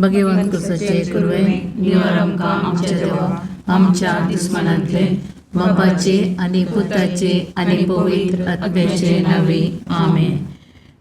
भगवंत कुसाचे कुरवे निवार आमकां आमच्या देवा आमच्या दुस्मानांतले बापाचे आनी पुताचे आनी पवित्र आत्म्याचे नावे आमेन.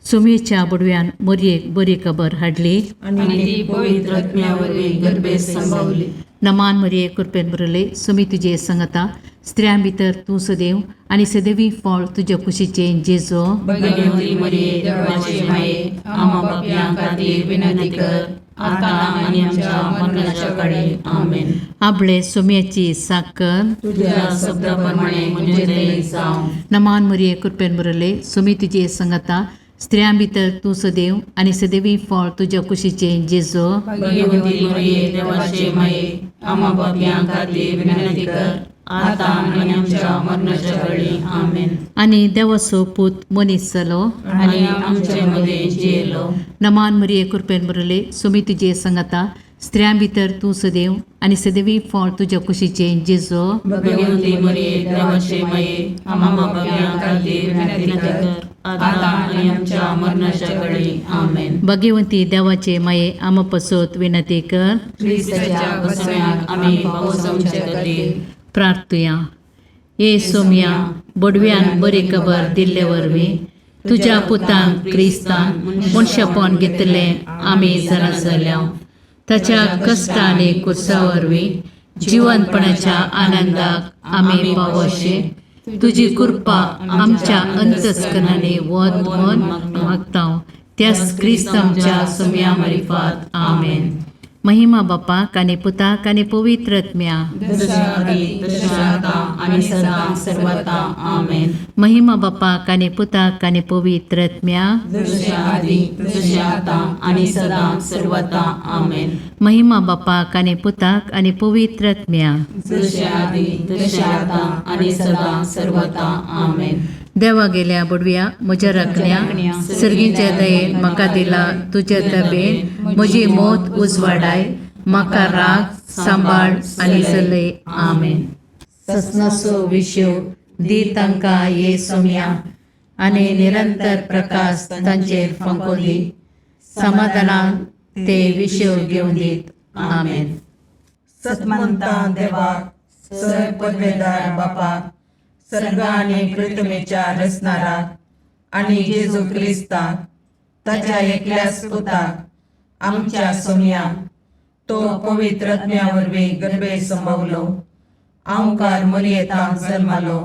सुमेच्या बुडव्यान मोरयेक बरी खबर हाडली आनी ती पवित्र आत्म्या वरवीं गर्भेत संभवली. नमान मरिये कृपेन भरले सुमी तुजे संगता स्त्रियां भितर तूं सदैव आनी सदैवी फळ तुज्या कुशीचें जेजो. भगवती मरिये देवाचे माये, आम्हा पापयां खातीर विनंती कर, आतां आनी आमच्या मरणाच्या काळी. आमेन. आपले सुम्याची साकर तुझ्या शब्दा प्रमाणे म्हजें थंय जावं. नमान मरिये कृपेन भरले सुमी तुजे संगता स्त्रियां भितर तूं सदैव आनी सदैवी फळ तुज्या कुशीचें जेजो. भगवती मरिये देवाचे माये, आम्हा पापयां खातीर विनंती कर, आतां आनी आमच्या मरणाच्या काळी. आमेन. आनी देवाचो पूत मनीस जालो आनी आमचे मदें जियेलो. नमान मरिये कृपेन भरले सुमी तुजे संगता स्त्रियां भितर तूं सदैव आनी सदैवी फळ तुज्या कुशीचें जेजो. भगवती मरिये देवाचे माये, आम्हा पापयां खातीर विनंती कर, आतां आनी आमच्या मरणाच्या काळी. आमेन. भगवंती देवाचे माये आमा पसत विनंती कर. क्रिस्ताच्या बसम्याक आमी पावसांचे खातीर. प्रार्थुया. ये सोम्या बोडव्यान बरी खबर दिल्ले वरवीं तुज्या पुतान क्रिस्तान मनशापण घेतलें आमी जाणा जाल्या. ताच्या कश्ट आनी कुर्सा वरवीं जिवनपणाच्या आनंदाक आमी पावोशे तुजी कृपा आमच्या अंतस्करणांनी वत म्हण मागता त्याच क्रिस्त आमच्या सोम्या मारिफात. आमेन. महिमा बापाक आनी पुताक आनी पवित्र आत्म्या. जशें आदी तशें आतां आनी सदां सर्वता. आमेन. महिमा बापाक आनी पुताक आनी पवित्र आत्म्या. जशें आदी तशें आतां आनी सदां सर्वता. आमेन. महिमा बापाक आनी पुताक आनी पवित्र आत्म्या. जशें आदी तशें आतां आनी सदां सर्वता. आमेन. देवा गेल्या बुडव्या म्हज्या राखण्या सर्गीच्या दयेन म्हाका दिला तुज्या तबेन म्हजी मोत उजवाडाय म्हाका राग सांबाळ आनी चलय. आमेन. ससनाचो विशय दी तांकां ये सोम्या आनी निरंतर प्रकाश तांचेर फांको दी समाधानान ते विशय घेवन दीत. आमेन. सतमंता देवाक सर पदवेदार बापाक सर्ग आनी पृथ्वीच्या रचणाराक आनी जेजू क्रिस्ताक ताच्या एकल्याच पुताक आमच्या सोमयाक तो पवित्र आत्म्या वरवीं गर्भे संभवलो आंवकार मरियेतांत जल्मालो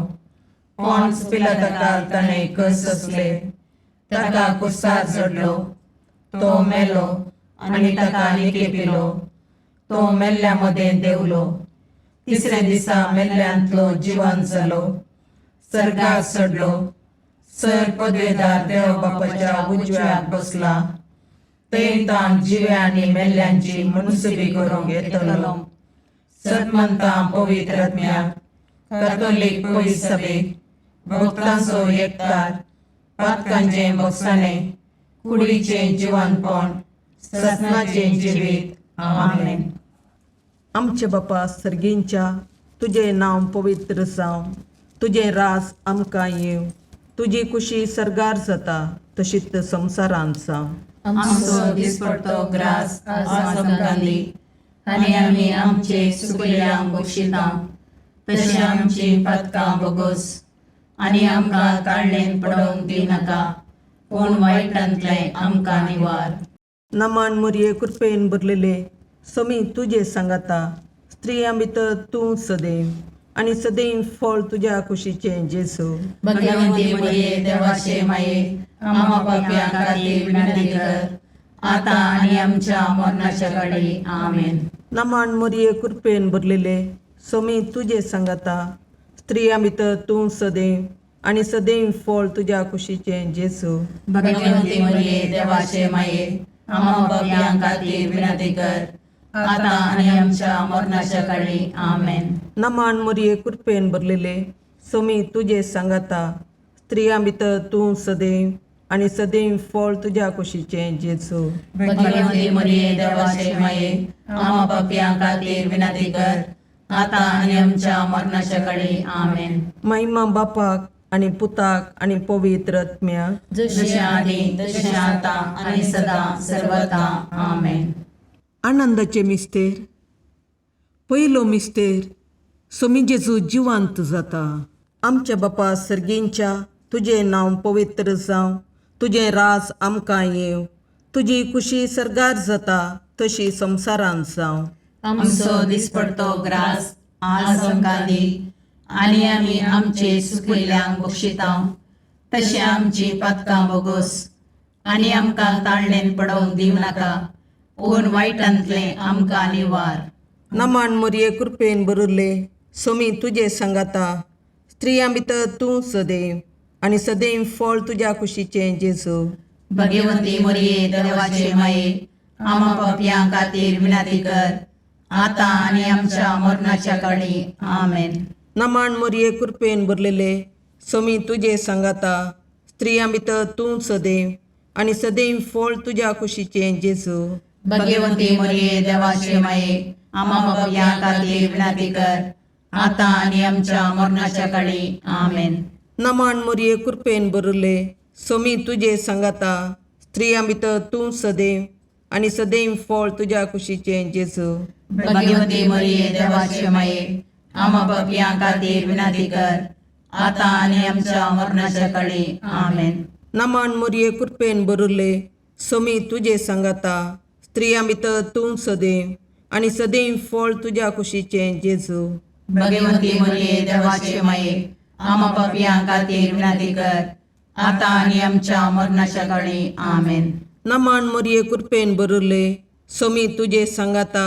पॉन्स पिलाताकाल ताणें कस सोंसले ताका कुर्सार चडलो तो मेलो आनी ताका निकेपिलो तो मेल्ल्या मदें देंवलो तिसऱ्या दिसा मेल्ल्यांतलो जिवन जालो सर्गार चडलो सर पदवेदार देव बापाच्या उजव्याक बसला थंय ताण जिव्या आनी मेल्ल्यांची मुनसुबी करूंक येतलो. सतमंता पवित्र आत्म्याक कॅथोलीक पवित्र सभेक भक्तांचो एकतार पातकांचें भोगसाणें कुडीचें जिवनपण ससनाचें जिवीत. आमेन. आमचे बापा सर्गींच्या तुजें नांव पवित्र जावं तुजें राज आमकां येवं तुजी कुशी सर्गार जाता तशीच संवसारांत जावं. आमचो दिसपडतो ग्रास आज आमकां दी आनी आमी आमचे सुकल्यांक बक्षिता तशें आमची पातकां भोगोस आनी आमकां ताळणेन पडोवंक दिनाका पूण वायटांतलें आमकां निवार. नमान मुरये कृपेन भरलेले समी तुजे सांगाता स्त्रियां भितर तूं सदैव आनी सदैव फळ तुज्या कुशीचें जेजू. भगवंती मरिये देवाचे माये, आम्हा पापयां खातीर विनंती कर, आतां आनी आमच्या मरणाच्या काळी. आमेन. नमान मुरये कृपेन भरलेले समी तुजे सांगाता स्त्रियां भितर तूं सदैव आनी सदैव फळ तुज्या कुशीचें जेजू. भगवंती मरिये देवाचे माये, आम्हा पापयां खातीर विनंती कर, आतां आनी आमच्या मरणाच्या काळी. आमेन. नमान मुरये कृपेन भरलेले समी तुजे सांगाता स्त्रियां भितर तूं सदैव आनी सदैव फळ तुज्या कुशीचें जेजू. भगवंती मरिये देवाचे माये, आम्हा पापयां खातीर विनंती कर, आतां आनी आमच्या मरणाच्या काळी. आमेन. महिमा बापाक आनी पुताक आनी पवित्र आत्म्याक. जशें आदी तशें आतां आनी सदां सर्वता. आमेन. आनंदाचे मिस्तेर. पयलो मिस्तेर, सोमी जेजू जिवांत जाता. आमच्या बापा सर्गींच्या, तुजें नांव पवित्र जावं, तुजें राज आमकां येवं, तुजी खुशी सर्गार जाता तशी संवसारांत जावं. आमचो दिसपडतो ग्रास आज आमकां दी आनी आमी आमचे सुकिल्ल्यांक बक्षितांव तशें आमची पातकां बोगोस आनी आमकां ताळणेन पडोवंक दिवं नाका पूण वायटांतलें आमकां निवार. नमन मोरये, कृपेन भरिल्ले, सोमी तुजे सांगाता, स्त्रियां भितर तूं सदैव आनी सदैव फळ तुज्या कुशीचें जेजू. भगवती मोरये, देवाचे माये, आमा पापयां खातीर विनंती कर आतां आनी आमच्या मरणाच्या काळी. आमेन. नमन मोरये, कृपेन भरलेले, सोमी तुजे सांगाता, स्त्रियां भितर तूं सदैव आनी सदैव फळ तुज्या कुशीचें जेजू. भगवती मोरये, देवाचे माये, आमा पापयां खातीर विनंती कर आतां आनी आमच्या मरणाच्या काळी. आमेन. नमन मोरये, कृपेन भरिल्ले, सोमी तुजे सांगाता, स्त्रियां भितर तूं सदैव आनी सदैव फळ तुज्या कुशीचें जेजू. भगवती मोरये, देवाचे माये, आमा पापयां खातीर विनंती कर आतां आनी आमच्या मरणाच्या काळी. आमेन. नमन मोरये, कृपेन भरिल्ले, सोमी तुजे सांगाता, स्त्रियां भितर तूं सदैव आनी सदैव फळ तुज्या कुशीचें जेजू. भगवती मोरये, देवाचे माये, आमा पापयां खातीर विनंती कर आतां आनी आमच्या मरणाच्या काळी. आमेन. नमन मोरये, कृपेन भरिल्ले, सोमी तुजे सांगाता,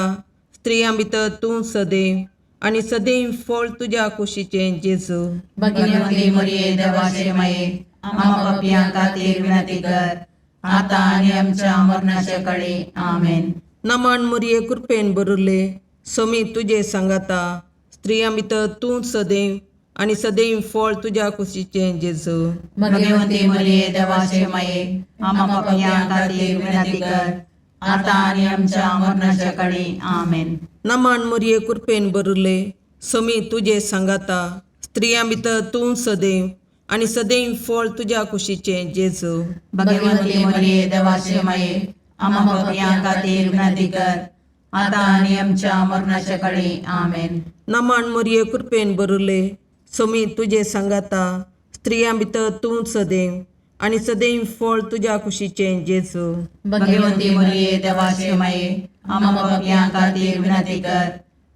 स्त्रियां भितर तूं सदैव आनी सदैव फळ तुज्या कुशीचें जेजू. भगवती मोरये, देवाचे माये, आमा पापयां खातीर विनंती कर आतां आनी आमच्या मरणाच्या काळी. आमेन. नमन मोरये, कृपेन भरिल्ले, सोमी तुजे सांगाता, स्त्रियां भितर तूं सदैव आनी सदैव फळ तुज्या कुशीचें जेजू. भगवती मोरये, देवाचे माये, आमा पापयां खातीर विनंती कर आतां आनी आमच्या मरणाच्या काळी. आमेन. नमन मोरये, कृपेन भरिल्ले, सोमी तुजे सांगाता, स्त्रियां भितर तूं सदैव आनी सदैव फळ तुज्या कुशीचें जेजू. भगवती मोरये, देवाचे माये, आमा पापयां खातीर विनंती कर आतां आनी आमच्या मरणाच्या काळी. आमेन. नमन मोरये, कृपेन भरिल्ले, सोमी तुजे सांगाता, स्त्रियां भितर तूं सदैव आनी सदैव फळ तुज्या कुशीचें जेजू. भगवती मोरये, देवाचे माये, आमा पापयां खातीर विनंती कर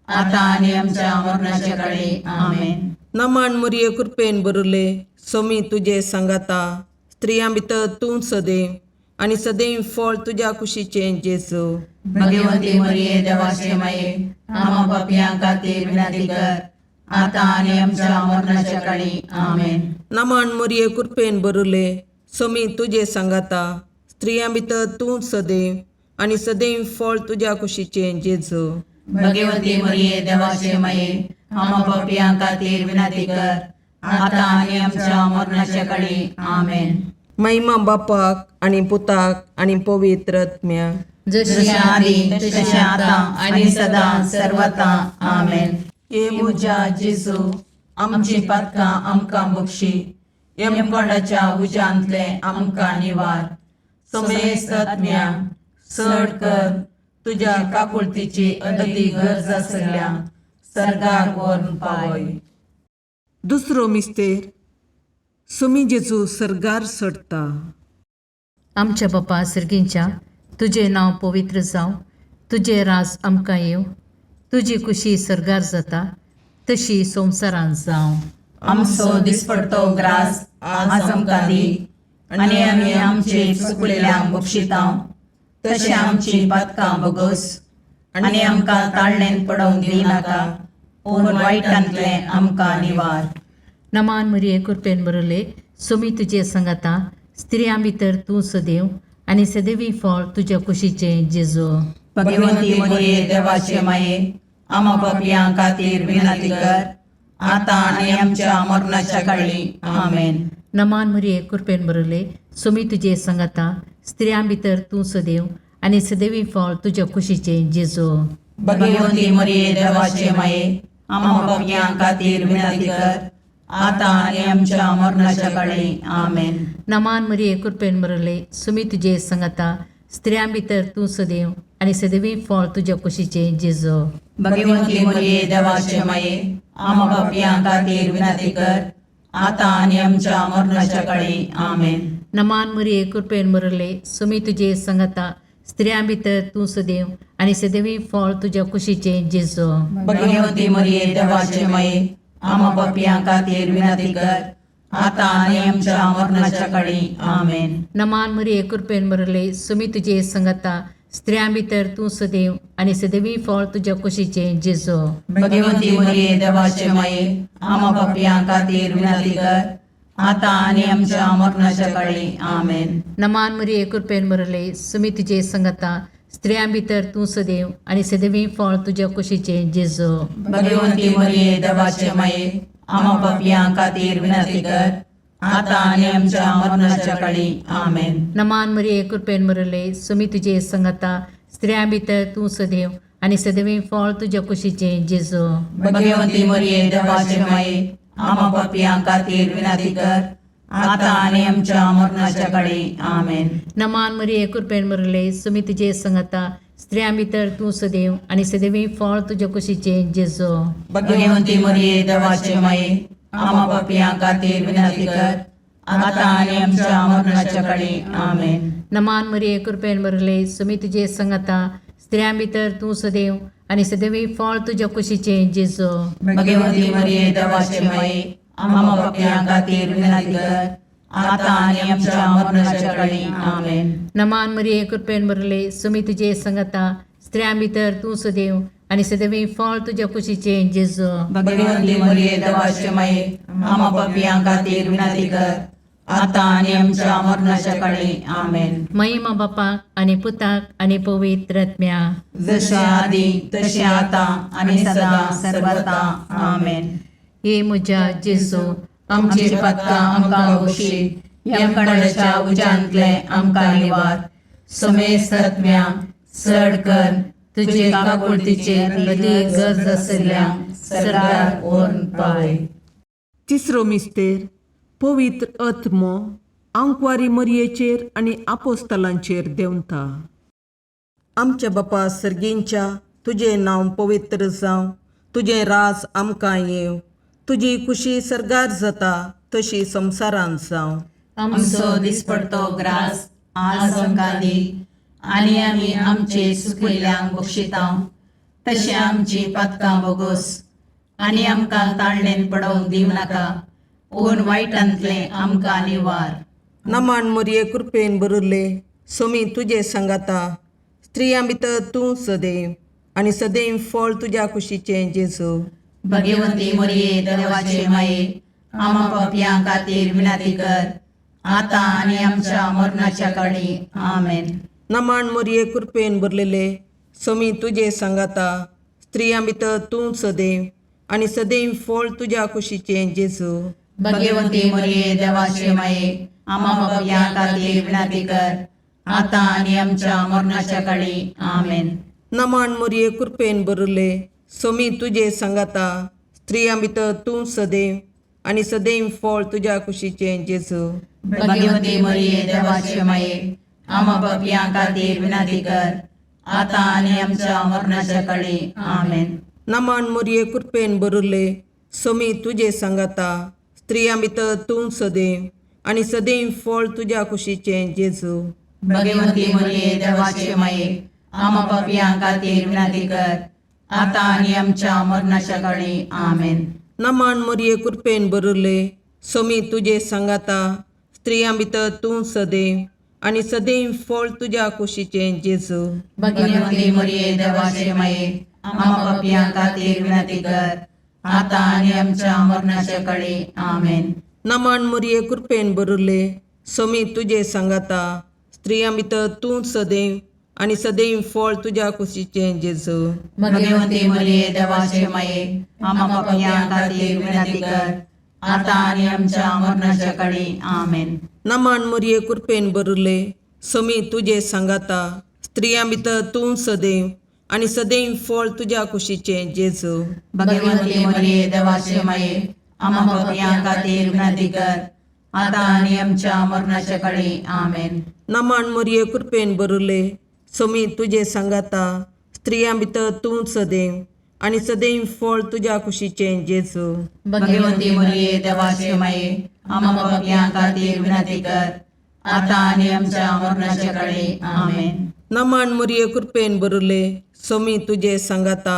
आतां आनी आमच्या मरणाच्या काळी. आमेन. नमन मोरये, कृपेन भरिल्ले, सोमी तुजे सांगाता, स्त्रियां भितर तूं सदैव आनी सदैव फळ तुज्या कुशीचें जेजू. भगवती मोरये, देवाचे माये, आमा पापयां खातीर विनंती कर आतां आनी आमच्या मरणाच्या काळी. आमेन. नमन मोरये, कृपेन भरिल्ले, सोमी तुजे सांगाता, स्त्रियां भितर तूं सदैव आनी सदैव फळ तुज्या कुशीचें जेजू. भगवती मोरये, देवाचे माये, आमा पापयां खातीर विनंती कर आतां आनी आमच्या मरणाच्या काळी. आमेन. महिमा बापाक आनी पुताक आनी पवित्र आत्म्याक. जशी जशें आदी तशें आतां आनी सदां सर्वता. आमेन. हे म्हज्या जेजू, आमची पातकां आमकां बक्षी, यमकोंडाच्या उज्यांतलें आमकां निवार, समेस्त आत्म्या चड कर तुज्या काकुळतीची अदती गरज आसल्या सर्गाक व्हरून पावय. दुसरो मिस्तेर, सोमी जेजू सर्गार चडटा. आमच्या बापा सर्गींच्या, तुजें नांव पवित्र जावं, तुजें राज आमकां येवं, तुजी खुशी सर्गार जाता तशी संवसारांत जावं. आमचो दिसपडतो ग्रास आज आमकां दी आनी आमी आमचे चुकलेल्यांक बक्षितांव तशें आमची पातकां बोगोस आनी आमकां ताळणेन पडोवंक दिवं नाका पूण वायटांतलें आमकां निवार. नमान मरिये, कृपेन बरले, सोमी तुजे संगाता, स्त्रियां भितर तूं सदैव आनी सदैवी फळ तुज्या कुशीचें जेजू. भगवती मोरये, देवाचे माये, आमा पापयां खातीर विनंती कर आतां आनी आमच्या मरणाच्या काळी. आमेन. नमान मरिये, कृपेन बरले, सोमी तुजे संगाता, स्त्रियां भितर तूं सदैव आनी सदैवी फळ तुज्या कुशीचें जेजू. भगवती मोरये, देवाचे माये, आमा पापयां खातीर विनंती कर आतां आनी आमच्या मरणाच्या काळी. आमेन. नमान मरिये, कृपेन बरले, सोमी तुजे संगाता, स्त्रियां भितर तूं सदैव आनी सदवी फळ तुज्या कुशीचें जेजो. भगवंती मरिये देवाचे माये, आमा पापयां खातीर विनंती कर, आतां आनी आमच्या मरणाच्या काळी. आमेन. नमान मरिये, कृपेन भरले, सुमी तुजे संगता, स्त्रियां भितर तूं सदैव आनी सदैवी फळ तुज्या कुशीचें जेजो. भगवंती मरिये देवाचे माये, आमा पापयां खातीर विनंती कर, आतां आनी आमच्या मरणाच्या काळी. आमेन. नमान मरिये, कृपेन भरले, सुमी तुजे संगता, स्त्रियां भितर तूं सदैव आनी सदैवी फळ तुज्या कुशीचें जेजो. भगवंती मरिये देवाचे माये, आमा पापयां खातीर विनंती कर, आतां आनी आमच्या मरणाच्या काळी. आमेन. नमान मरिये, कृपेन भरले, सुमी तुजे संगता, स्त्रियां भितर तूं सदैव आनी सदैवी फळ तुज्या कुशीचें जेजो. भगवंती मरिये देवाचे माये, आमा पापयां खातीर विनंती कर, आतां आनी आमच्या मरणाच्या काळी. आमेन. नमान मरिये, कृपेन भरले, सुमी तुजे संगता, स्त्रियां भितर तूं सदैव आनी सदैवी फळ तुज्या कुशीचें जेजो. भगवंती मरिये देवाचे माये, आमा पापयां खातीर विनंती कर, आतां आनी आमच्या मरणाच्या काळी. आमेन. नमान मरिये, कृपेन भरले, सुमी तुजे संगता, स्त्रियां भितर तूं सदैव आनी सदैवी फळ तुज्या कुशीचें जेजो. भगवंती मरिये देवाचे माये, आमा पापयां खातीर विनंती कर, आतां आनी आमच्या मरणाच्या काळी. आमेन. नमान मरिये, कृपेन भरले, सुमी तुजे संगता, स्त्रियां भितर तूं सदैव आनी सदैवी फळ तुज्या कुशीचें जेजो. भगवंती मरिये देवाचे माये, आमा पापयां खातीर विनंती कर, आतां आनी आमच्या मरणाच्या काळी. आमेन. नमान मरिये, कृपेन भरले, सुमी तुजे संगता, स्त्रियां भितर तूं सदैव आनी सदैवी फळ तुज्या कुशीचें जेजो. भगवंती मरिये देवाचे माये, आमा पापयां खातीर विनंती कर, आतां आनी आमच्या मरणाच्या काळी. आमेन. महिमा बापाक आनी पुताक आनी पवित्र आत्म्या. जशे आदी तशें आतां आनी सदां सर्वता. आमेन. हे म्हज्या जेजू, आमची पातकां आमकां बक्षी, यमकणाच्या उज्यांतले आमकां निवार, समेस्त आत्म्या चड कर तुजे काकुळतीचेर अदीक गरज आशिल्ल्या सरकार व्हरून पावय. तिसरो मिस्तेर पवित्र आत्मो आंकवारी मरयेचेर आनी आपोस्तलांचेर देंवता. आमच्या बापा सर्गींच्या, तुजें नांव पवित्र जावं, तुजें राज आमकां येवं, तुजी खुशी सर्गार जाता तशी संवसारांत जावं. आमचो दिसपडतो ग्रास आज आमकां दी, आनी आमी आमचे सुकिल्ल्यांक बक्षिता तशें आमची पातकां बोगोस, आनी आमकां ताळणेन पडोवंक दिवं नाका, पूण वायटांतलें आमकां निवार. नमान मरये, कृपेन भरिल्ले, सोमी तुजे सांगाता, स्त्रियां भितर तूं सदैव आनी सदैव फळ तुज्या कुशीचें जेजू. भगवंती मरिये देवाचे माये, आमा पापयां खातीर विनंती कर, आतां आनी आमच्या मरणाच्या काळी. आमेन. नमान मरये, कृपेन भरलेले, सोमी तुजे सांगाता, स्त्रियां भितर तूं सदैव आनी सदैव फळ तुज्या कुशीचें जेजू. भगवंती मरिये देवाचे माये, आमा पापयां खातीर विनंती कर, आतां आनी आमच्या मरणाच्या काळी. आमेन. नमान मरये, कृपेन भरिल्ले, सोमी तुजे सांगाता, स्त्रियां भितर तूं सदैव आनी सदैव फळ तुज्या कुशीचें जेजू. भगवंती मरिये देवाचे माये, आमा पापयां खातीर विनंती कर, आतां आनी आमच्या मरणाच्या काळी. आमेन. नमान मरये, कृपेन भरिल्ले, सोमी तुजे सांगाता, स्त्रियां भितर तूं सदैव आनी सदैव फळ तुज्या कुशीचें जेजू. भगवंती मरिये देवाचे माये, आमा पापयां खातीर विनंती कर, आतां आनी आमच्या मरणाच्या काळी. आमेन. नमान मरये, कृपेन भरिल्ले, सोमी तुजे सांगाता, स्त्रियां भितर तूं सदैव आनी सदैव फळ तुज्या कुशीचें जेजू. भगवंती मरिये देवाचे माये, आमा पापयां खातीर विनंती कर, आतां आनी आमच्या मरणाच्या काळी. आमेन. नमान मरये, कृपेन भरिल्ले, सोमी तुजे सांगाता, स्त्रियां भितर तूं सदैव आनी सदैव फळ तुज्या कुशीचें जेजू. भगवंती मरिये देवाचे माये, आमा पापयां खातीर विनंती कर, आतां आनी आमच्या मरणाच्या काळी. आमेन. नमान मरये, कृपेन भरिल्ले, सोमी तुजे सांगाता, स्त्रियां भितर तूं सदैव आनी सदैव फळ तुज्या कुशीचें जेजू. भगवंती मरिये देवाचे माये, आमा पापयां खातीर विनंती कर, आतां आनी आमच्या मरणाच्या काळी. आमेन. नमान मरये, कृपेन भरिल्ले, सोमी तुजे सांगाता स्त्रियां भितर तूं सदैव आनी सदैव फळ तुज्या कुशीचें जेजू. भगवती मरिये देवाचे माये, आम्हा पापयां खातीर विनंती कर, आता आनी आमच्या मरणाच्या काळी. आमेन. नमन मुरये कृपेन बरुले, सोमी तुजे सांगाता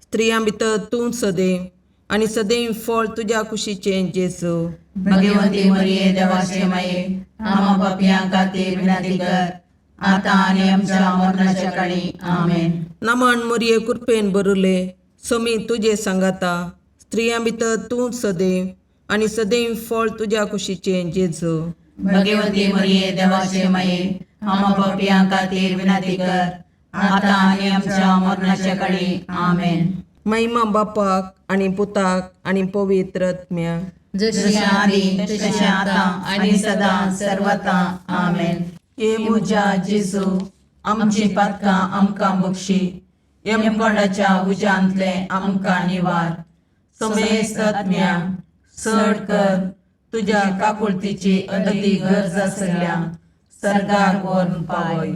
स्त्रियां भितर तूं सदैव आनी सदैव फळ तुज्या कुशीचें जेजू. भगवती मरिये देवाचे माये, आम्हा पापयां खातीर विनंती कर, आता आनी आमच्या मरणाच्या काळी. आमेन. नमन मुरये कृपेन बरुले, सोमी तुजे सांगाता स्त्रियां भितर तूं सदैव आनी सदैव फळ तुज्या कुशीचें जेजू. भगवती मरिये देवाचे माये, आम्हा पापयां खातीर विनंती कर, आता आनी आमच्या मरणाच्या काळी. आमेन. महिमा बापाक आनी पुताक आनी पवित्र आत्म्याक. जशी जशें आदी तशें आतां आनी सदां सर्वता. आमेन. हे म्हज्या जेजू, आमची पातकां आमकां बक्षी, यमकोंडाच्या उज्यांतले आमकां निवार, समेस्त आत्म्या चड कर तुज्या काकुळतीची अदी गरज आसल्या सर्गार व्हरून पावय.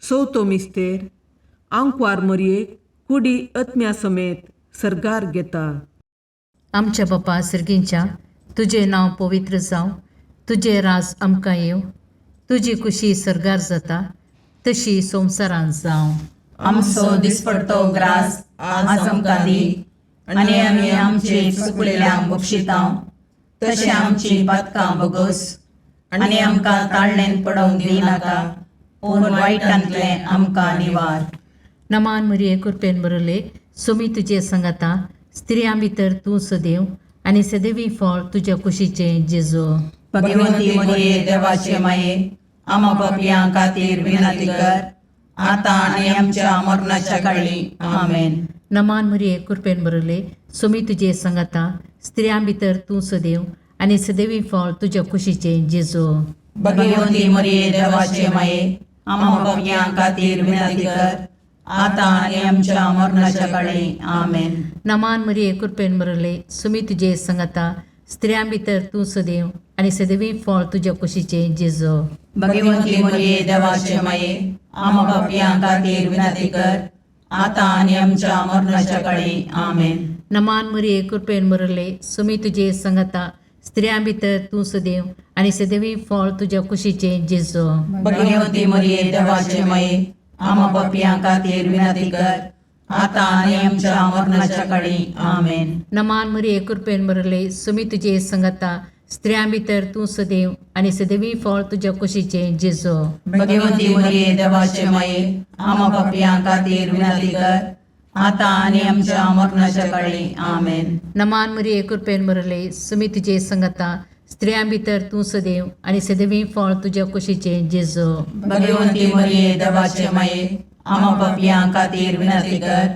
चवथो मिस्तेर, आंकवार मरयेक कुडी आत्म्या समेत सर्गार घेता. आमच्या बापा सर्गींच्या, तुजें नांव पवित्र जावं, तुजें राज आमकां येवं, तुजी कुशी सर्गार जाता तशी संवसारांत जावं. आमचो दिसपडतो ग्रास आज आमकां दी, आनी आमी आमचे चुकलेल्यांक बक्षितां तशें आमची पातकां बगस, आनी आमकां ताळणेन पडोवंक दिनाका, पूण वायटांतलें आमकां निवार. नमान मरिये कृपेन बरले, सुमी तुजे संगता, स्त्रियां भितर तूं सदैव आनी सदैवी फळ तुज्या कुशीचें जेजू. भगवती मरिये देवाचे माये, आम्हा पापयां खातीर विनंती कर, आतां आनी आमच्या मरणाच्या काळी. आमेन. नमान मरिये कृपेन बरले, सुमी तुजे संगता, स्त्रियां भितर तूं सदैव आनी सदैवी फळ तुज्या कुशीचें जेजू. भगवती मरिये देवाचे माये, आम्हा पापयां खातीर विनंती कर, आतां आनी आमच्या मरणाच्या काळी. आमेन. नमान मरिये कृपेन बरले, सुमी तुजे संगता, स्त्रियां भितर तूं सदैव आनी सदैवी फळ तुज्या कुशीचें जेजू. भगवती मरिये देवाचे माये, आम्हा पापयां खातीर विनंती कर, आतां आनी आमच्या मरणाच्या काळी. आमेन. नमान मरिये कृपेन बरले, सुमी तुजे संगता, स्त्रियां भितर तूं सदैव आनी सदैवी फळ तुज्या कुशीचें जेजू. भगवती मरिये देवाचे माये, आम्हा पापयां खातीर विनंती कर, आतां आनी आमच्या मरणाच्या काळी. आमेन. नमान मरिये कृपेन बरले, सुमी तुजे संगता, स्त्रियां भितर तूं सदैव आनी सदैवी फळ तुज्या कुशीचें जेजू. भगवती मरिये देवाचे माये, आम्हा पापयां खातीर विनंती कर, आतां आनी आमच्या मरणाच्या काळी. आमेन. नमान मरिये कृपेन बरले, सुमी तुजे संगता, स्त्रियां भितर तूं सदैव आनी सदैवी फळ तुज्या कुशीचें जेजू. भगवती मरिये देवाचे माये, आम्हा पापयां खातीर विनंती कर,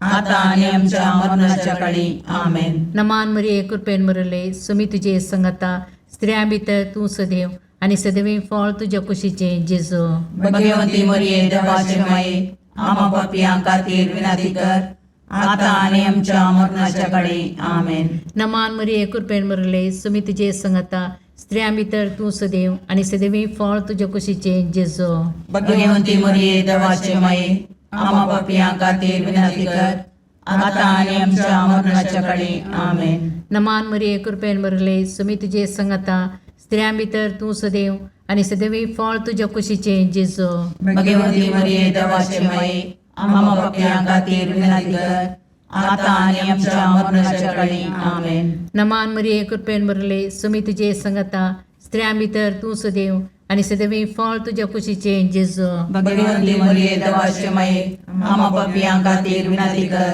आतां आनी आमच्या मरणाच्या काळी. आमेन. नमान मरिये कृपेन बरले, सुमी तुजे संगता, स्त्रियां भितर तूं सदैव आनी सदैवी फळ तुज्या कुशीचें जेजू. भगवती मरिये देवाचे माये, आम्हा पापयां खातीर विनंती कर, आतां आनी आमच्या मरणाच्या काळी. आमेन. नमान मरिये कृपेन बरले, सुमी तुजे संगता, स्त्रियां भितर तूं सदैव आनी सदैवी फळ तुज्या कुशीचें जेजू. भगवती मरिये देवाचे माये, आम्हा पापयां खातीर विनंती कर, आतां आनी आमच्या मरणाच्या काळी. आमेन. नमान मरिये कृपेन बरले, सुमी तुजे संगता, स्त्रियां भितर तूं सदैव आनी सदैवी फळ तुज्या कुशीचें जेजू. भगवती मरिये देवाचे माये, आम्हा पापयां खातीर विनंती कर, आतां आनी आमच्या मरणाच्या काळी. आमेन. नमान मरिये कृपेन बरले, सुमी तुजे संगता, स्त्रियां भितर तूं सदैव आनी सदैवी फळ तुज्या कुशीचें जेजू. भगवती मरिये देवाचे माये, आम्हा पापयां खातीर विनंती कर,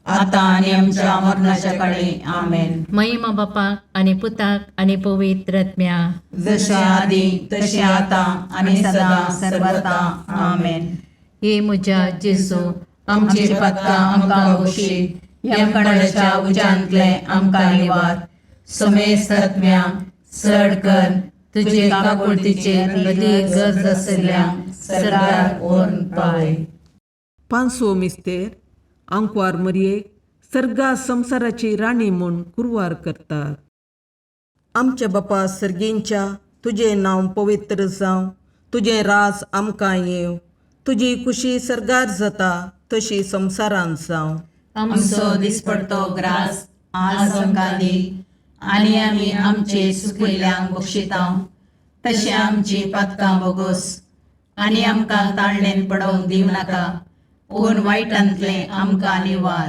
आतां आनी आमच्या मरणाच्या काळी. आमेन. महिमा बापाक आनी पुताक आनी पवित्र आत्म्या. जशें आदी तशें आतां आनी सदां सर्वता. आमेन. हे म्हज्या जेजू, आमची पातकां आमकां बक्षी, यमकंडाच्या उज्यांतले आमकां निवार, समेस्त आत्म्या चड कर तुजे काकुळतीचे अदी गरज आसल्या सरकार व्हरून पावय. पांचवो मिस्तेर, आंकवार मरयेक सर्गा संवसाराची राणी म्हूण कुरवार करतात. आमच्या बापा सर्गींच्या, तुजें नांव पवित्र जावं, तुजें राज आमकां येवं, तुजी कुशी सर्गार जाता तशी संवसारांत जावं. आमचो दिसपडतो ग्रास आज आमकां दी आनी आमी आमचे सुकिल्ल्यांक बक्षिता तशें आमची पातकां बोगोस आनी आमकां ताळणेन पडोवंक दिवं नाका, पूण वायटांतलें आमकां निवार.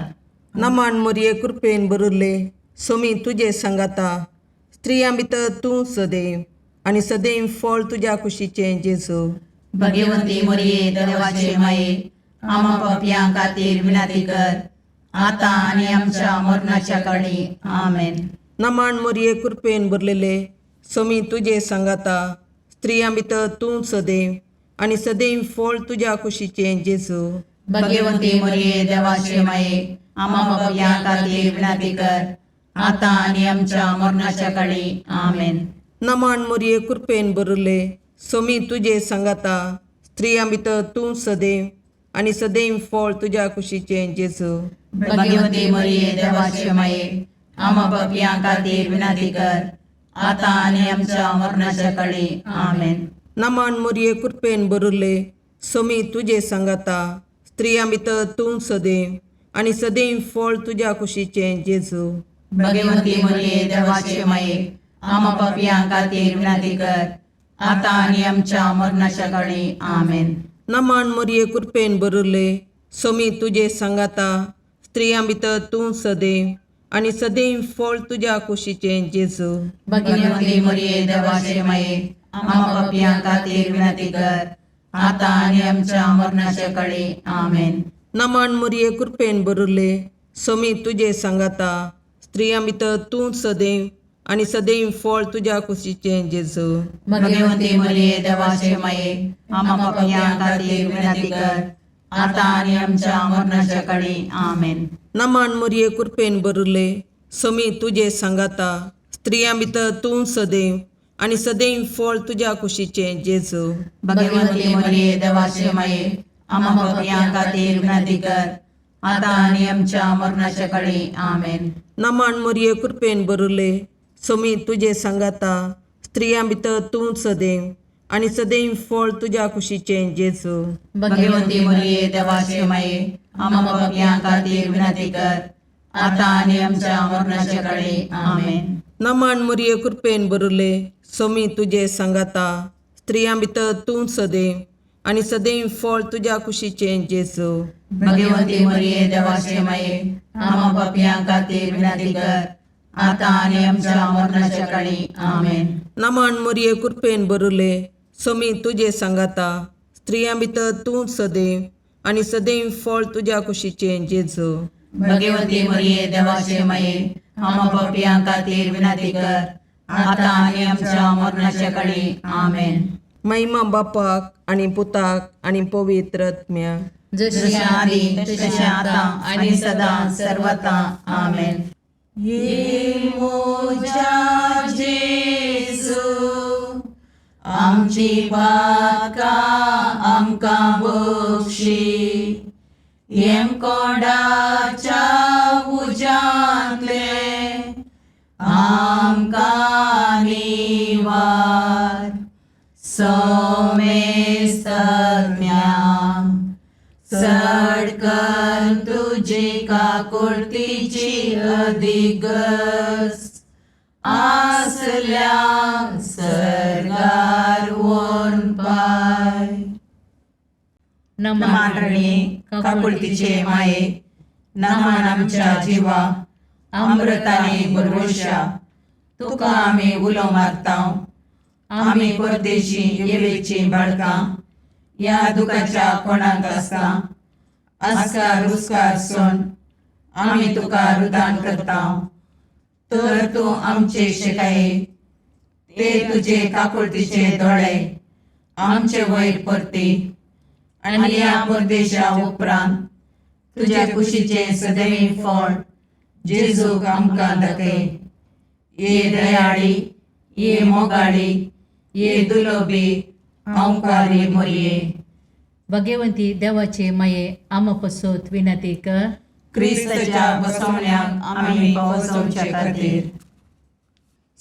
नमन मोरये, कृपेन भरिल्ले, सोमी तुजे सांगाता. स्त्रियां भितर तूं सदैव आनी सदैव फळ तुज्या कुशीचें जेजू. भगवंती मोरये, देवाचे माये, आमा पापयां खातीर विनंती कर, आतां आनी आमच्या मरणाच्या काळी. आमेन. नमन मोरये, कृपेन भरलेले, सोमी तुजे सांगाता. स्त्रियां भितर तूं सदैव आनी सदैव फळ तुज्या कुशीचें जेजू. भगवंती मोरये, देवाचे माये, आमा पापयां खातीर विनंती कर, आतां आनी आमच्या मरणाच्या काळी. आमेन. नमन मोरये, कृपेन भरिल्ले, सोमी तुजे सांगाता. स्त्रियां भितर तूं सदैव आनी सदैव फळ तुज्या कुशीचें जेजू. भगवंती मोरये, देवाचे माये, आमा पापयां खातीर विनंती कर, आतां आनी आमच्या मरणाच्या काळी. आमेन. नमन मोरये, कृपेन भरिल्ले, सोमी तुजे सांगाता. स्त्रियां भितर तूं सदैव आनी सदैव फळ तुज्या कुशीचें जेजू. भगवंती मोरये, देवाचे माये, आमा पापयां खातीर विनंती कर, आतां आनी आमच्या मरणाच्या काळी. आमेन. नमन मोरये, कृपेन भरिल्ले, सोमी तुजे सांगाता. स्त्रियां भितर तूं सदैव आनी सदैव फळ तुज्या कुशीचें जेजू. भगवंती मोरये, देवाचे माये, आमा पापयां खातीर विनंती कर, आतां आनी आमच्या मरणाच्या काळी. आमेन. नमन मोरये, कृपेन भरिल्ले, सोमी तुजे सांगाता. स्त्रियां भितर तूं सदैव आनी सदैव फळ तुज्या कुशीचें जेजू. भगवंती मोरये, देवाचे माये, आमा पापयां खातीर विनंती कर, आतां आनी आमच्या मरणाच्या काळी. आमेन. नमन मोरये, कृपेन भरिल्ले, सोमी तुजे सांगाता. स्त्रियां भितर तूं सदैव आनी सदैव फळ तुज्या कुशीचें जेजू. भगवंती मोरये, देवाचे माये, आमा पापयां खातीर विनंती कर, आतां आनी आमच्या मरणाच्या काळी. आमेन. नमन मोरये, कृपेन भरिल्ले, सोमी तुजे सांगाता. स्त्रियां भितर तूं सदैव आनी सदैव फळ तुज्या कुशीचें जेजू. भगवंती मोरये, देवाचे माये, आमा पापयां खातीर विनंती कर, आतां आनी आमच्या मरणाच्या काळी. आमेन. नमन मोरये, कृपेन भरिल्ले, सोमी तुजे सांगाता. स्त्रियां भितर तूं सदैव आनी सदैव फळ तुज्या कुशीचें जेजू. भगवंती मोरये, देवाचे माये, आमा पापयां खातीर विनंती कर, आतां आनी आमच्या मरणाच्या काळी. आमेन. नमन मोरये, कृपेन भरिल्ले, सोमी तुजे सांगाता. स्त्रियां भितर तूं सदैव आनी सदैव फळ तुज्या कुशीचें जेजू. भगवंती मोरये, देवाचे माये, आमा पापयां खातीर विनंती कर, आतां आनी आमच्या मरणाच्या काळी. आमेन. महिमा बापाक आनी पुताक आनी पवित्र आत्म्याक. जशें आदी तशें आतां आनी सदां सर्वता. आमेन. ये मोजा जेजू, आमची पातकां आमकां बक्षी, येमकोंडाच्या उज्यांतले आमकां निवार. सोमेस्तज्ञा, चड कर तुजी काकुळतीची अधिगस आसल्या सर्गार वोन पाय. नमान रणी काकुळतीचे माये, नमान आमच्या जिवा अमृताने भरवशा, तुका आमी उलो मारता. आमी परदेशी येवेची बाळकां ह्या दुखाच्या कोणाक आसता आस्कार उस्कार सोन आमी तुका रुदान करता. तर तूं आमचे शिकाये ते तुजे काकुळतीचे दोळे आमचे वयर परती आनी ह्या परदेशा उपरांत तुज्या कुशीचें सदैव फळ जेजूक आमकां दाखय. ये दयाळी, ये मोगाळी, ये दुलोबी अंकारी मोरये, भगवंती देवाचे माये, आमा पसत विनंती कर. क्रिस्ताच्या बसवण्याक आमी पावसोवचे खातीर.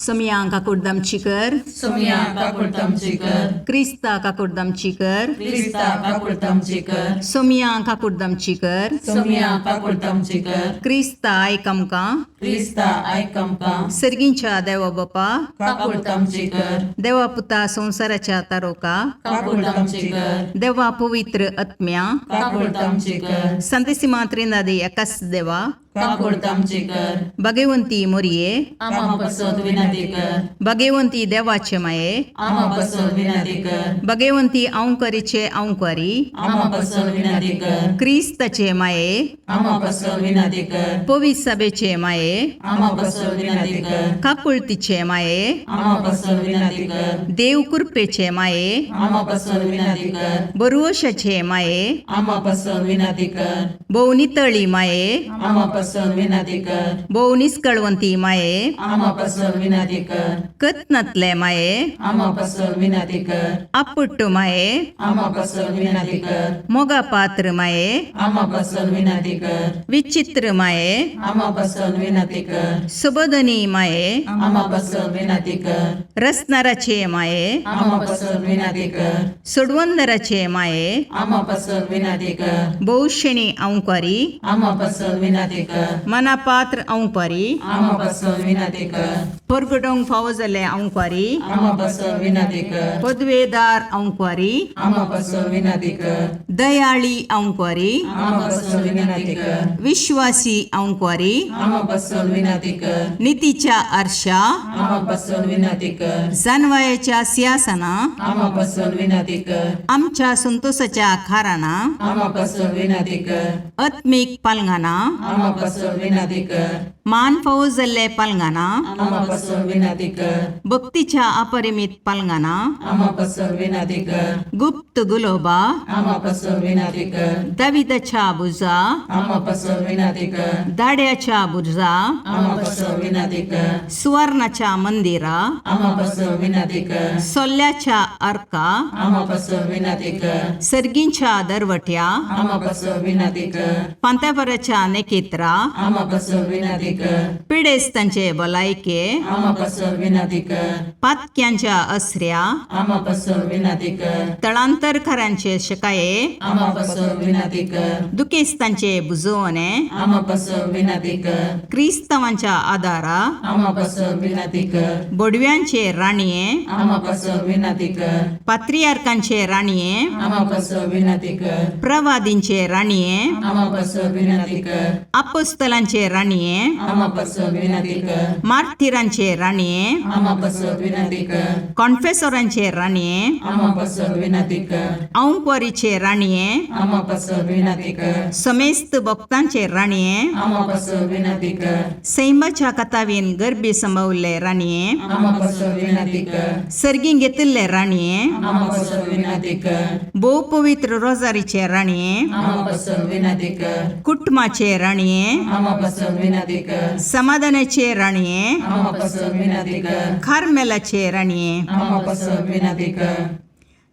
सोमया काकुळद आमची कर. सोमया काकुळट आमची कर. क्रिस्ता काकुळद आमची कर. क्रिस्ता काकुळट आमची कर. सोमया काकुळद आमची कर. सोमया काकुळट आमची कर. क्रिस्ता आयक आमकां. क्रिस्ता आयक आमकां. सर्गींच्या देवा बापा, काकुळट आमची कर. देवा पुता संवसाराच्या तारोका, काकुळट आमची कर. देवा पवित्र आत्म्या, काकुळट आमची कर. संतेसिमा त्रिनादी एकाच देवा, काकुळट आमची कर. भगवंती मोरये, आमा पसत विनंती कर. भगवंती देवाचे माये, आमा पसत विनंती कर. भगवंती अंकरीचे अंकरी, आमा पसत विनंती कर. क्रिस्ताचे माये, आमा पसत विनंती कर. पवित्र सभेचे माये, आमा पसत विनंती कर. काकुळतीचे माये, आमा पसत विनंती कर. देव कृपेचे माये, आमा पसत विनंती कर. बरुवशाचे माये, आमा पसत विनंती कर. भोव नितळी माये, आमा पसत विनंती कर. भोव निस्कळवंती माये, आमा पसत विनंती कर. कत्नातले माये, आमा पसत विनंती कर. आपुट्ट माये, आमा पसत विनंती कर. मोगा पात्र माये, आमा पसत विनंती कर. विचित्र माये, आमा पसत विनंती कर. सुबोधनी माये, आमा पसत विनंती कर. रसनाराचे माये, आमा पसत विनंती कर. सोडवंदराचे माये, आमा पसत विनंती कर. भोवशेणी अंकारी, आमा पसत विनंती कर. मनापात्र अंकारी, आमा पसत विनंती कर. परगटोंक फावो जाल्ले अंकारी, आमा पसत विनंती कर. पदवेदार अंकारी, आमा पसत विनंती कर. दयाळी अंकारी, आमा पसत विनंती कर. विश्वासी अंकारी, आमा पसत विनंती कर. नितीच्या आरशा, आमा पसत विनंती कर. जानवायाच्या सिंहासना, आमा पसत विनंती कर. आमच्या संतोषाच्या खाराना, आमा पसत विनंती कर. आत्मीक पालंगाना, आमा पसत विनंती कर. मान फावो जाल्ले पालंगाना, आमा पसत विनंती कर. भक्तीच्या अपरिमीत पालंगाना, आमा पसत विनंती कर. गुप्त गुलोबा, आमा पसत विनंती कर. दाविदाच्या बुजा, आमा पसत विनंती कर. दाड्याच्या बुजा, आमा पसत विनंती कर. सुवर्णाच्या मंदिरा, आमा पसत विनंती कर. सोल्ल्याच्या अर्का, आमा पसत विनंती कर. सर्गींच्या दरवट्या, आमा पसत विनंती कर. पांत्यापराच्या नेकेत्रा, आमा पसत विनंती कर. पिडेस्तांचे भलायके, आमा पसत विनंती कर. पातक्यांच्या असऱ्या, आमा पसत विनंती कर. तळांतरकारांचे शकाये, आमा पसत विनंती कर. दुखेस्तांचे बुजवणे, आमा पसत विनंती कर. क्रिस्तांवांच्या आदारा, आमा पसत विनंती कर. बोडव्यांचे राणये, आमा पसत विनंती कर. पात्रियार्कांचे राणये, आमा पसत विनंती कर. प्रवादींचे राणये, आमा पसत विनंती कर. अपोस्तलांचे राणये, आमा पसत विनंती कर. मार्थिरांचे राणये, आमा पसत विनंती कर. कॉन्फेसोरांचे राणये, आमा पसत विनंती कर. औंकवारीचे राणये, आमा पसत विनंती कर. समेस्त भक्तांचे राणये, आमा पसत विनंती कर. सैमाच्या कथावीन गर्भी संभवल्ले राणये, आमा पसत विनंती कर. सर्गीं घेतिल्ले राणये, आमा पसत विनंती कर. भोव पवित्र रोजारीचे राणये, आमा पसत विनंती कर. कुटुंबाचे राणये, आमा पसत विनंती कर. समाधानाचे राणये, आमा पसत विनंती कर. कार्मेलाचे राणये, आमा पसत विनंती कर.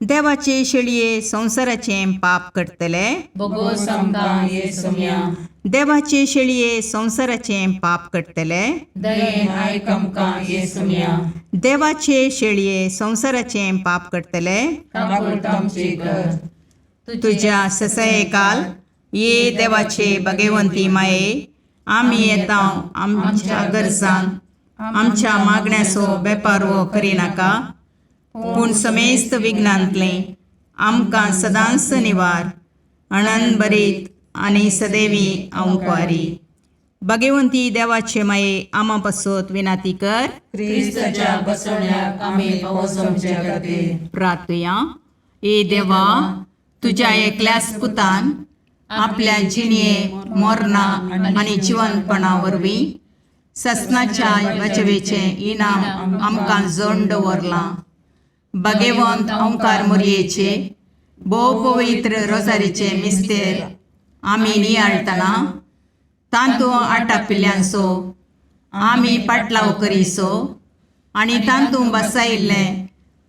देवाचे शेळये संवसाराचें पाप करतले, बोगोस आमकां ये सोम्या. देवाचे शेळये संवसाराचें पाप करतले, दयेन आयक आमकां ये सोम्या. देवाचे शेळये संवसाराचें पाप करतले, काकुळट आमची कर. तुज्या ससयकाल ये देवाचे भगवंती माये, आमी येता आमच्या गरजान आमच्या मागण्याचो बेपारवो करिनाका, पूण समेस्त विघ्नांतलें आमकां सदांच निवार अणन बरीत आनी सदैवी अंकवारी. भगवंती देवाचे माये, आमा पासत विनाती कर. क्रिस्ताच्या बसवण्याक आमी पावस आमच्या खातीर. प्रार्थुया. ए देवा, तुज्या एकल्याच पुतान आपल्या जिणये मोरना आनी जिवनपणा वरवीं ससनाच्या वाचवेचें इनाम आमकां जोड दवरलां. भगवंत ओंकार मोरयेचे भोव पवित्र रोजारीचे मिस्तेर आमी नियाळटना तांतू आटापिल्ल्यांचो आमी पाटलाव करीसो आनी तांतू बसायिल्लें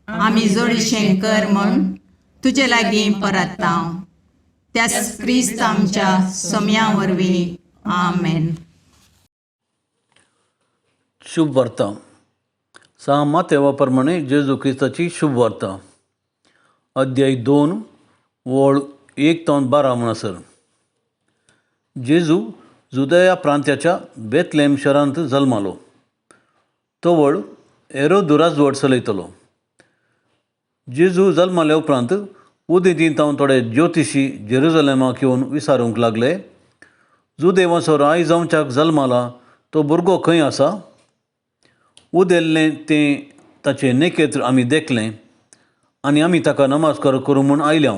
आमी जोडीशें कर म्हूण तुजे लागीं परत्ता, त्याच क्रिस्त आमच्या सोम्या वरवीं. आमेन. शुभ वर्तम. सा मातेवा प्रमाणे जेजू क्रिस्ताची शुभ वार्ता, अध्याय 2 वळ 1 तावन 12 म्हणसर. जेजू जुदया प्रांत्याच्या बेतलेम शहरांत जल्मालो. तो वळ एरोदू राजवट चलयतलो. जेजू जल्माल्या उपरांत उदेंतीन तावन थोडे ज्योतिशी जेरुजलेमाक येवन विचारूंक लागले, जुदेवाचो राय जावच्याक जल्माला तो भुरगो खंय आसा? उदेल्लें तें ताचें नेकेत्र आमी देखलें आनी आमी ताका नमस्कार करूं म्हूण आयल्या.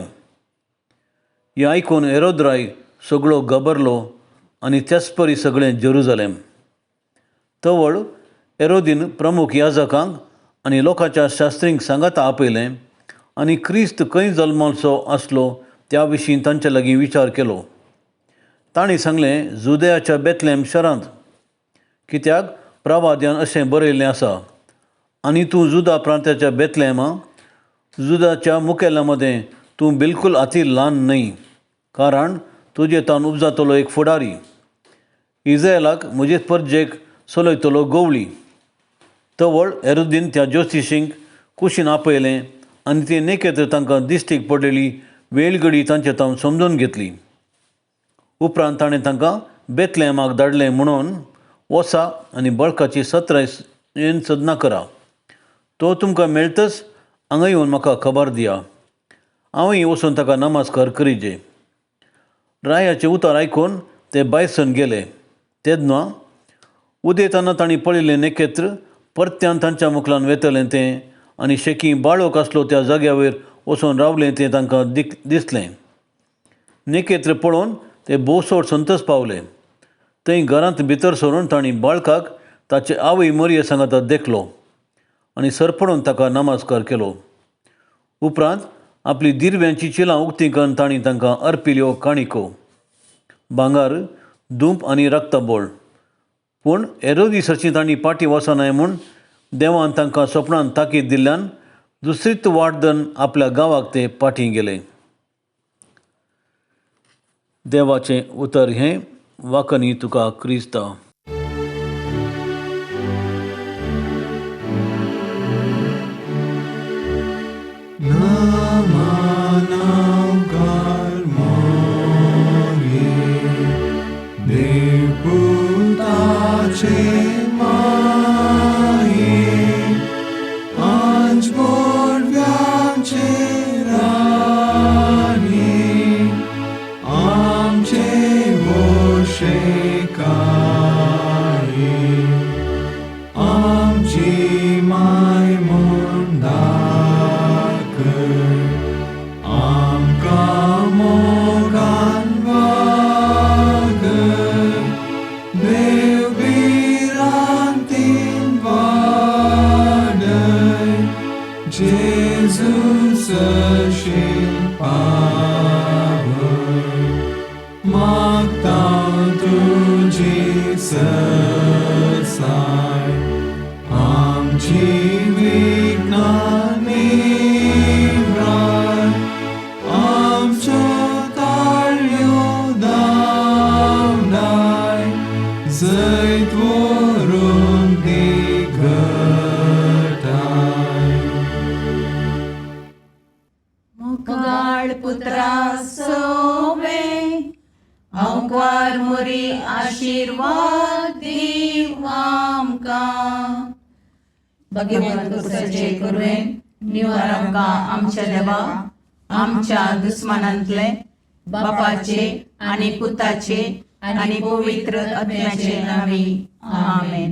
हें आयकून हेरोद राय सगळो गबरलो आनी त्याच परी सगळें जेरुजलेम. तवळ हेरोदीन प्रमुख याजकांक आनी लोकांच्या शास्त्रींक सांगाता आपयलें आनी क्रिस्त खंय जल्माचो आसलो त्या विशीं तांचे लागीं विचार केलो. तांणी सांगलें, जुदयाच्या बेतलेम शहरांत, कित्याक प्रवाद्यान अशें बरयल्लें आसा, आनी तूं जुदा प्रांताच्या बेतलेमा, जुदाच्या मुखेल्या मदें तूं बिलकूल आती ल्हान न्हय, कारण तुजे तावन उपजातलो एक फुडारी, इज्रायलाक म्हजे परजेक चलयतलो गवळी. तवळ हेरोदीन त्या ज्योतिशींक कुशीन आपयलें आनी ते नेकेत्र तांकां दिश्टीक पडलेली वेळगडी तांचे तावन समजून घेतली. उपरांत ताणें तांकां बेतलेमाक धाडलें म्हणून, वसा आनी बळकाची सत्रायेन सदना करा, तो तुमकां मेळतच हांगा येवन म्हाका खबर दिया, हांवूय वचून ताका नमस्कार करीजे. रायाचें उतर आयकून ते भायरसून गेले. तेन्ना उदेतना तांणी पळयलें नेकेत्र परत्यान तांच्या मुखान वेतलें तें आनी शेकी बाळोक आसलो त्या जाग्यावयर वचून रावलें तें तांकां दिसलें. नेकेत्र पळोवन ते भोवसोड संतोस पावले. थंय घरांत भितर सरून तांणी बाळकाक ताचे आवय मरये सांगाता देखलो आनी सरपडून ताका नमस्कार केलो. उपरांत आपली दिरव्यांची चिलां उक्ती करून तांणी तांकां अर्पिल्यो काणिको, भांगर, धूप आनी रक्तबोळ. पूण हेरोदीसाची तांणी पाटी वचनाय म्हूण देवान तांकां सपनान ताकीद दिल्ल्यान दुसरीच वाट धरून आपल्या गांवाक ते पाटी गेले. देवाचें उतर हें. वाकनी तुका क्रिस्ता. आमच्या दुस्मानांतले बापाचे आनी पुताचे आनी पवित्र आत्म्याचे नांवी आमेन.